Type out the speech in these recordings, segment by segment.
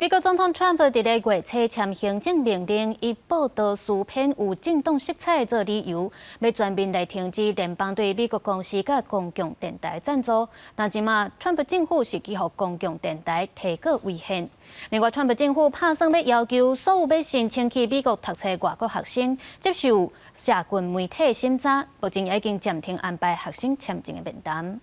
美國總統川普佇咧月初簽行政命令，以報道書篇有政黨色彩做理由，欲全面來停止聯邦對美國公視佮公共電台贊助。但這馬川普政府是去予公共電台提告違憲。另外，川普政府拍算欲要求所有欲申請去美國讀冊外國學生接受社群媒體審查，目前已經暫停安排學生簽證的面談。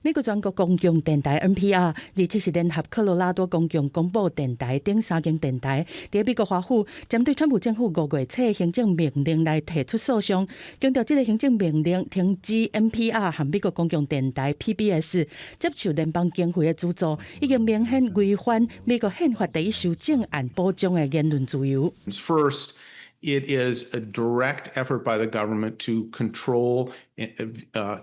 美國全國公共電台 NPR，27是聯合科羅拉多公共廣播電台等三間電台，佇美國華府針對川普政府5月初行政命令來提出訴訟，強調這个行政命令停止 NPR 和美國公共電台 PBS 接受聯邦經費的資助，已經明顯違反美國憲法第一修正案保障的言論自由。 First, it is a direct effort by the government to control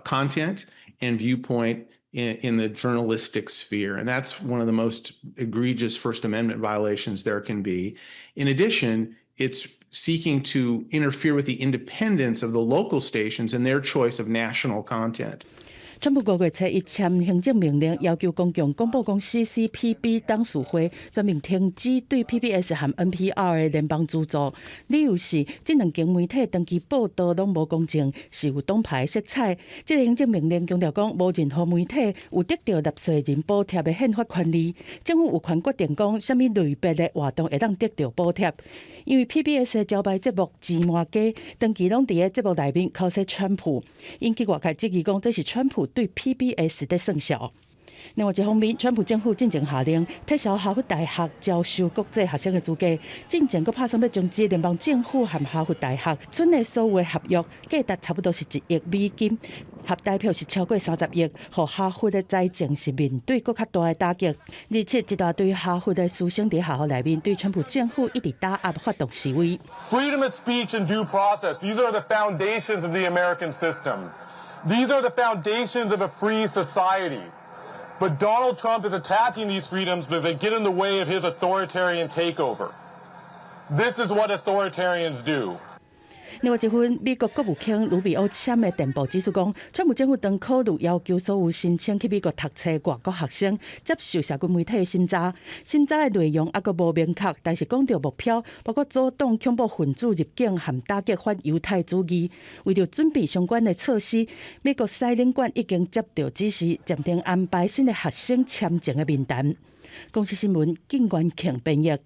content and viewpoint in the journalistic sphere. And that's one of the most egregious First Amendment violations there can be. In addition, it's seeking to interfere with the independence of the local stations and their choice of national content. 川普五月初伊簽行政命令，要求公共廣播公司 CPB 董事會全面停止對 PBS 和 NPR 的聯邦資助，理由是這兩間媒體長期報道攏無公正，是有黨派色彩。這个行政命令強調講，無任何媒體有得著納稅人補貼的憲法權利，政府有權決定講啥物類別的活動會當得著補貼。因為 PBS 的招牌節目《芝麻街》長期攏佇咧節目內面剾洗川普，引起外界質疑講這是川普對 PBS 咧算數。另外一方面，川普政府進前下令撤銷哈佛大學招收國際學生的資格，進前閣拍算欲終止聯邦政府和哈佛大學簽的所有的合約，價值差不多是1億美金，合台票是超過30億，予哈佛的財政是面對閣較大的打擊。27一大堆哈佛的師生佇學校內面對川普政府一直打壓發動示威。 Freedom of speech and due process, these are the foundations of the American system. These are the foundations of a free society. But Donald Trump is attacking these freedoms because they get in the way of his authoritarian takeover. This is what authoritarians do. 另外一份美國國務卿魯比歐簽的電報指出講，川普政府正考慮要求所有申請去美國讀冊外國學生接受社群媒體的審查，審查的內容猶閣無明確，但是講著目標包括阻擋恐怖分子入境和打擊反猶太主義。為著準備相關的措施，美國使領館已經接到指示，暫停安排新的學生簽證的面談。公視新聞，靳元慶編譯。